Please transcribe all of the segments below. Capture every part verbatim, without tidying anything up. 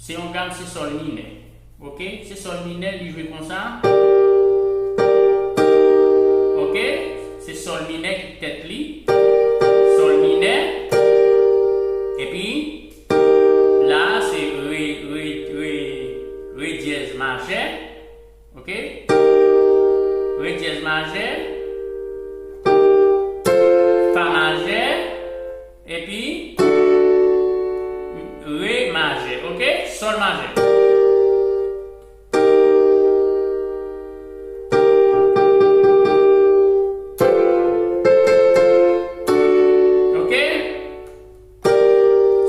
Se yon gam, se sòl minè. Oke? Se sòl minè, li jwe konsa. Oke? Se sòl minè ki tèt li. Sòl minè. Epi, la, se re, re, re, re dyèz majè. Oke? Re dyèz majè. Fa majè. Epi, re majè. Oke? Sòl majè. Oke?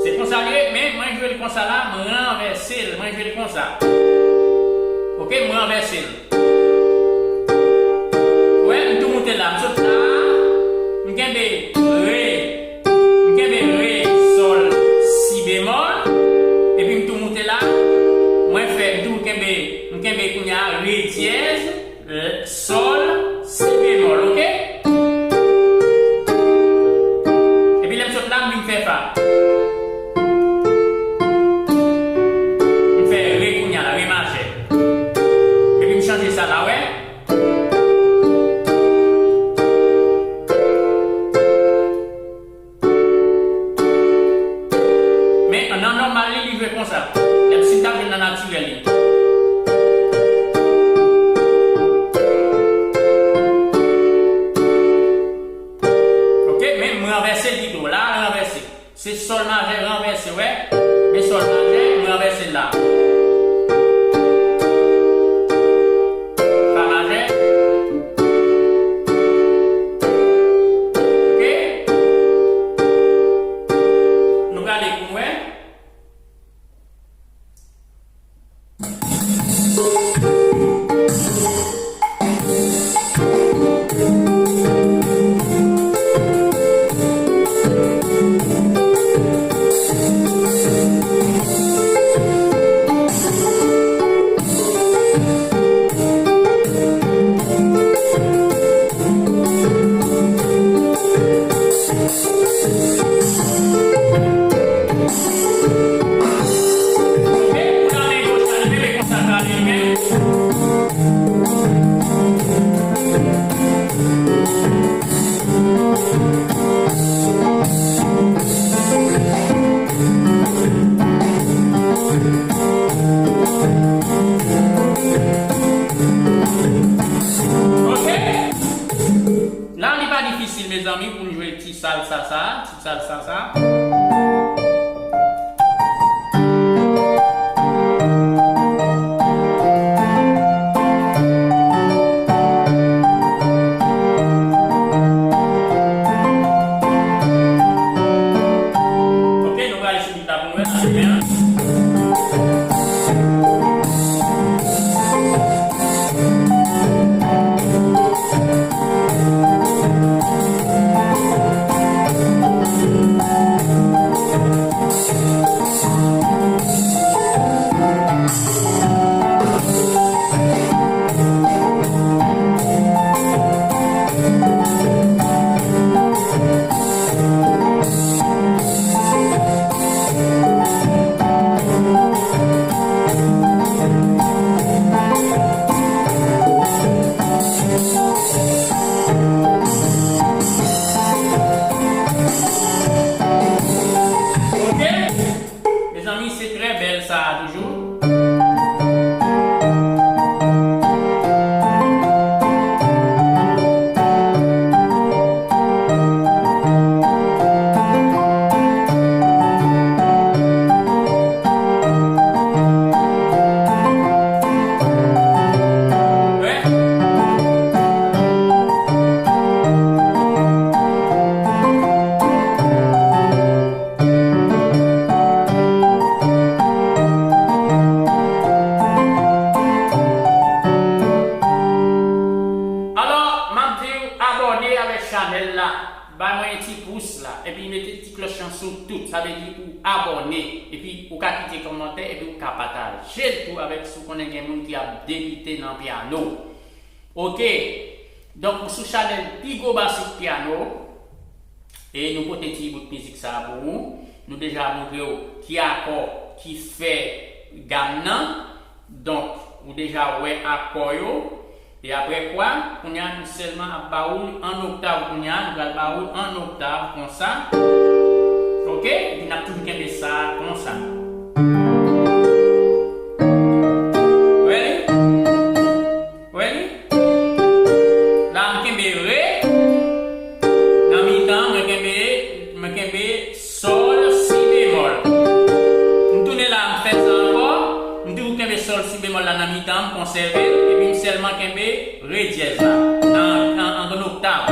Se konsa li ye, men mwen jwe l konsa la, mwen ranvèse l, mwen jwe l konsa. Oke, mwen ranvèse l. Wè, m tou moute la, m sot la, m kenbe re, m kenbe re, sòl, si bemòl, epi m tou moute la, mwen fè, m tou kenbe, m kenbe kounye a re dyèz, sòl, si bemòl, oke? Epi lè m sot la, m vin fè fa. M fè re kounye a la, re majè. Epi m chanje sa la, wè. Men nan nòmal li, li jwe konsa. Lè m si m t ap jwe nan natirèl li. Oke, men m ranvèse l pito. La, ranvèse. Se sòl majè ranvèse, wè. Men sòl majè, m ranvèse l la. Fa majè. Oke? Nou prale pou n wè. Oke? La, li pa difisil, mezanmi, pou n jwe ti salsa sa, ti salsa sa. Oke, nou prale sou bit la pou n wè sa, men. Oke? Mezanmi, se trè bèl sa a toujou. Alò, m ap di w abòne avèk chanèl la, bay mwen yon ti pous la, epi mete ti klòch lan sou tout. Sa vle di ou abòne, epi ou ka kite kòmantè, epi ou ka pataje l tou avèk, si w konnen gen moun ki ap debite nan pyano. Oke. Donk, sou chanèl Pigo Basik Piano, e nou pote ti bout mizik sa a pou ou. Nou deja montre w ki akò ki fè gam nan. Donk, ou deja wè akò yo. E apre kwa, kounye a nou sèlman ap ba ou l an oktav kounye a, nou pral ba ou l an oktav konsa. Oke? Epi n ap toujou kenbe sa konsa. Ready? Ready? La, m kenbe re. Nan mitan, mwen kenbe, mwen kenbe sòl, si bemòl. M tounen la, m fè sa ankò. M toujou kenbe sòl, si bemòl la nan mitan, m konsève l. Epi m sèlman kenbe re dyèz la. Nan, nan, an oktav.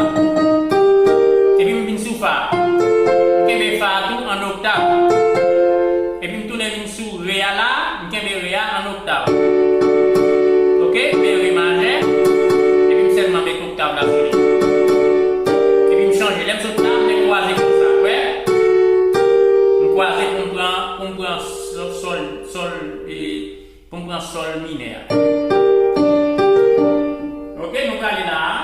Epi m vin sou fa. M kenbe fa tou an oktav. Epi m tounen vin sou re a la, m kenbe re a an oktav. Oke, men re majè, epi m sèlman met oktav la sou li. Epi m chanje. Lè m sot la, m kwaze konsa, wè. M kwaze pou m pran, pou m pran sò-, sòl, sòl, e, pou m pran sòl minè a. Oke, nou prale la a.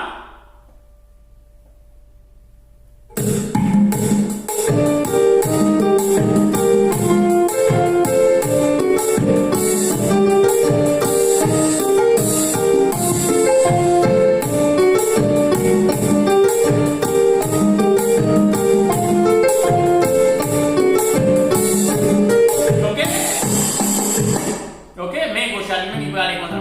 Oke? Oke, men goch la li menm li prale konsa.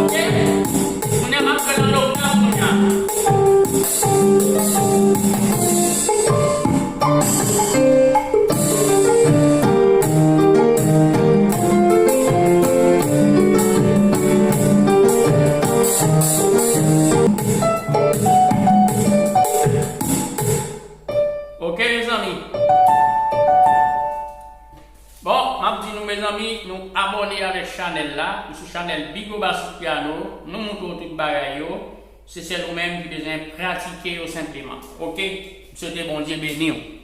Oke? Kounye a m ap fè l an oktav kounye a. Oke, mezanmi. Bon, m ap di nou, mezanmi, nou abòne avèk chanèl la. Nou sou chanèl Bigo Basswood Piano. Nou montre w tout bagay yo. Se sèl ou menm ki bezwen pratike yo senpleman. Oke? M swete Bondye beni w.